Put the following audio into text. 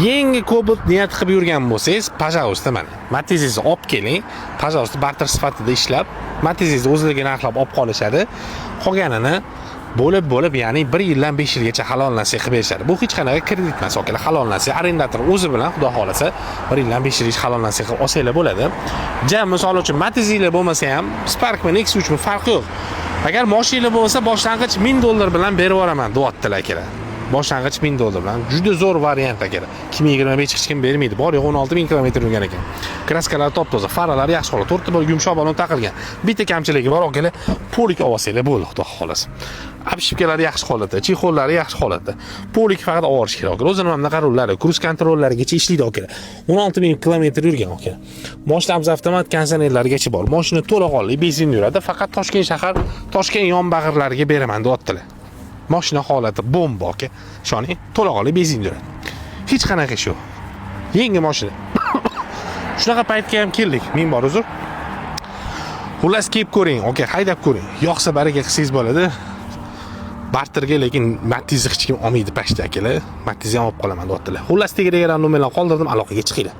Yangi Cobalt niyat qilib yurgan bo'lsangiz, пожалуйста, mana Matizingizni olib keling, пожалуйста, barter sifatida ishlab, Matizingizni o'zlariga narxlab olib qolishadi. Qolganini bo'lib bo'lib, ya'ni 1 yildan 5 yilgacha halol nasiya qilib berishadi. Bu hech qanaqa kredit emas, akalar, halol nasiya. Arendator o'zi bilan, xudo xohlasa, 1 yildan 5 yilgacha halol nasiya qilib olsanglar bo'ladi. Ja, misol uchun, Matizinglar bo'lmasa ham, Sparkmi, Nexia 3mi, farqi yo'q. Agar mashina bo'lsa, boshlang'ich 1000 dollar bilan berib yuboraman, deyaptilar, akalar. Boshlang'ich 1000 dollar bilan. Juda zo'r variant, akalar. 2025, hech kim bermaydi. Bor yo'q 16 ming kilometr yurgan ekan. Краска lari top toza, faralari yaxshi holat. To'rtta bir yumshoq balon taqilgan. Bitta kamchiligi bor, akalar, полик olsanglar bo'ldi, xudo xohlasa. Обшивка lari yaxshi holatda, чехол lari yaxshi holatda. Полик faqat olib kerak, akalar. O'zini mana bunaqa rullari, круиз контроль larigacha ishlaydi, akalar. 16 ming kilometr yurgan, akalar. Mashinamiz avtomat, konditsionerlarigacha bor. Mashina to'laqonli benzin yuradi. Faqat Toshkent shahar, Toshkent yonbag'irlariga beraman, deyaptilar. Mashina holati bomba, aka. Ishoning, to'laqonli benzin yuradi. Hech qanaqa ish yo'q. Yangi mashina. Shunaqa paytga ham keldik. Ming bor uzr. Xullas, kelib ko'ring, aka, haydab ko'ring. Yoqsa, baraka qilsangiz bo'ladi. Barterga lekin Matizni hech kim olmaydi почти, akalar. Matizni ham olib qolaman, deyaptilar. Xullas, tegiga nomerlarni qoldirdim, aloqaga chiqinglar.